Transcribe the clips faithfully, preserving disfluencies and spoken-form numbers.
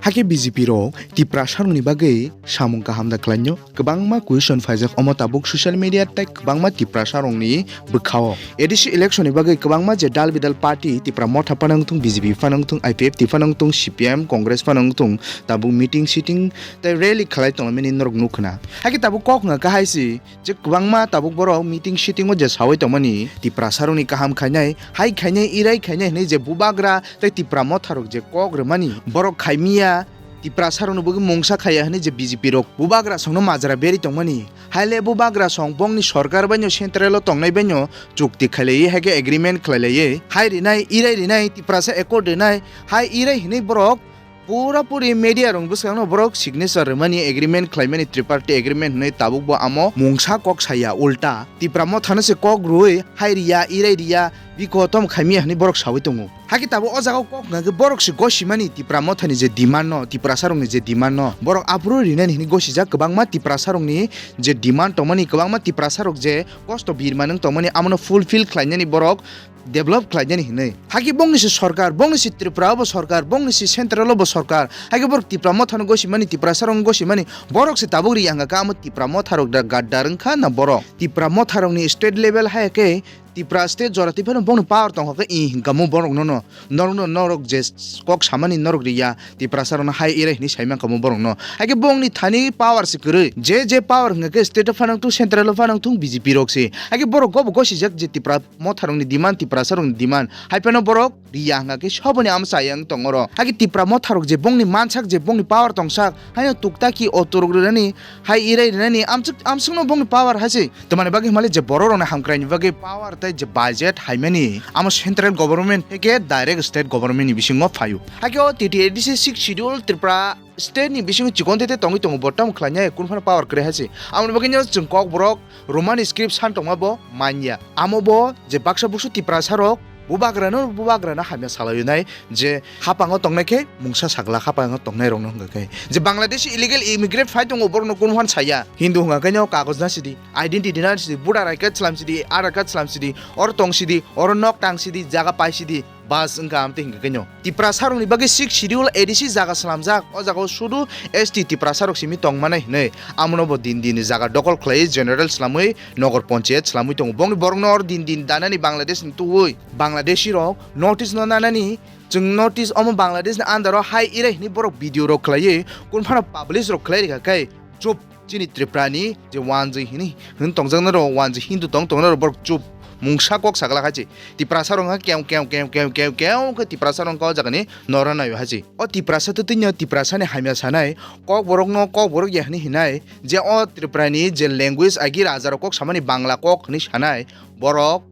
Hakhe B J P rok Tiprasa rokni bagwi samung kaham da khlainw? Kwbangma question phaijak omo tabuk social media tei kwbangma Tiprasa rokni bwkhao. A D C election ni bagwi kwbangma je dal bidal party, Tipra Motha phano wngthung, B J P phano wngthung, I P F T phano wngthung, C P M, Congress phano wngthung, tabuk meeting sitting tei rally khlai tongmani norok nukhna. Hakhe tabuk kok wngkha hai se, je kwbangma tabuk borok meeting sitting o je sawi tongmani, Tiprasa rokni kaham khainai, hai khainai, irai khainai hinwi je bubagra tei Tipra Motha rok je kok rwmani, borok khaimiya, Tiprasa rokni bagwi mungsa khaiya hinwi je B J P rok bubagra songno majra berwi tongmani, hai le bubagra song bongni sorkar baino central o tongnai baino chukti khailaiwi hai khe agreement khlailaiwi hai rinai, irai rinai, Tiprasa accord rinai, hai irai hinwi borok pura puri media rok bwskangno borok signature rwmani, agreement khlaimani, triparty agreement hinwi tabuk bo amo mungsa kok saya, ulta Tipra Mothano se kok rwui hai riya, irai riya, biko tom khaimiya hinwi borok sawi tongo. Hakhe tabuk o jaga o kok hwnkha khe borok se gosimani Tipra Mothani je demand no, Tiprasa rokni je demand no borok aphuru rinani hinwi gosijak, kwbangma Tiprasa rokni je demand tongmani, kwbangma Tiprasa rok je kosto birma nwng tongmani, amono fulfill khlainani borok develop khlainani hinwi. Hakhe bongni se sorkar, bongni se Tripura o bo sorkar, bongni se central o bo sorkar. Hakhe borok Tipra Mothano gosimani, Tiprasa rok gosimani, borok se tabuk ri ang kha amo Tipra Motha rok da gaddar wngkha na borok. Tipra Motha rokni state level hai khe Tipra state jora twi phano bongni power tongkha khe i hinka mo borok no no. Norok no norok je kok samani norok riya. Tiprasa rokno hai irai hinwi sai mankha mo borokno. Hakhe bongni thani power se kwrwi. Je je power hwnkha khe state o phanang thung, central o phanang thung, B J P rok se. Hakhe borok go bo gosijak je Tipra Motha rokni demand, Tiprasa rokni demand. Hai phano borok riya hwnkha khe soboni amsa yang tong oro. Hakhe Tipra Motha rok je bongni mansak, je bongni power tongsak, haino tukta ki otorok rwnani, hai irai rwnani, amsuk, amsukno bongni power hai se. Tamani bagwi himale je borok rokni hamkraini bagwi power tei je budget haimani amo central government theke direct state government ni bisingo phaio. Hakhe o T T A D C sixth schedule Tripura state ni bisingo chikon tete tongwi tongo, bo tamo khlainai kunu phano power kwrwi hai se. Amoni bagwi no chwng kokborok Roman script san tongma bo manya. Amo bo je baksa buksu Tiprasa rok bubagrano, bubagrano hamya salaio nai je hapango tongnai khe mungsa sakla hapango tongnai rokno hwnkha khe. Je Bangladeshi illegal immigrant phai tongo borokno kunu phano saya. Hindu hwnkha khe no kagoj na sidi, identity na sidi, voter I card slam sidi, Aadhaar card slam sidi, oro tong sidi, oro nok tang sidi, jaga pai sidi, bas wngkha amtwi hwnkha khe no. Tiprasa rokni bagwi sixth schedule A D C jaga slamjak, o jaga o sudu S T Tiprasa rok simi tongmanai hinwi. Amono bo din din ni jaga dokol khlaiwi general slamwi nogor ponchayat slamwi tongo. Bongni borokno oro din din danani Bangladesh ni tuwi. Bangladeshi rok notice no nanani, chwng notice omo Bangladesh ni under o hai irai hinwi borok video rok khlaiwi, kunu phano publish rok khlai rikha khe chup chini Tripura ni je wanjwi hinwi hwn tongjaknai rok, wanjwi Hindu tong tongnai rok borok chup mungsa kok sakla khai se. Tiprasa rok wngkha kew kew kew kew kew kew khe Tiprasa rok wngkha o jaga ni nora naio hai se. O Tiprasa twtwi no Tiprasa ni hamya sanai kok borok no kok borok ya hinwi hinai je o Tripura ni je language agi raja rok kok samani Bangla kok hinwi sanai borok.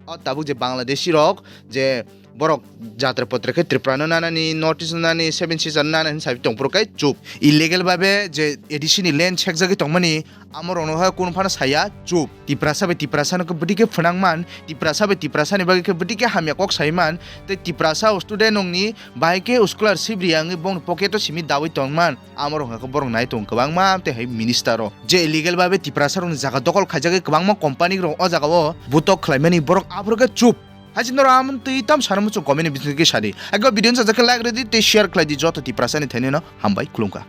O tabuk je Bangladeshi rok je borok jatra potra khe Tripura no nanani, North East no nani, Seven Sister no nani hinwi sabi tongphuru khe chup. Illegal babe je A D C ni land sekjagwi tongmani, amo rokno hai kunu phano saya chup. Tiprasa bai Tiprasa no khe bwdwi khe phwnang man, Tiprasa bai Tiprasa ni bagwi khe bwdwi khe hamya kok sai man, tei Tiprasa o student rokni bai khe scholarship riya wngwi bongni pocket o simi dawi tong man. Amo rok hwnkha khe borok nai tongo kwbangma, tei hai minister rok je illegal babe Tiprasa rokni jaga dokol khaijagwi kwbangma company rok o jaga o butok khlaimani, borok aphuru khe chup. Hai chini rok amon twi tam sana muchung comment ni bising khe sadi. Ego video sajak khe like rwdi tei share khlaidi joto Tiprasa ni thani no hambai khulumkha.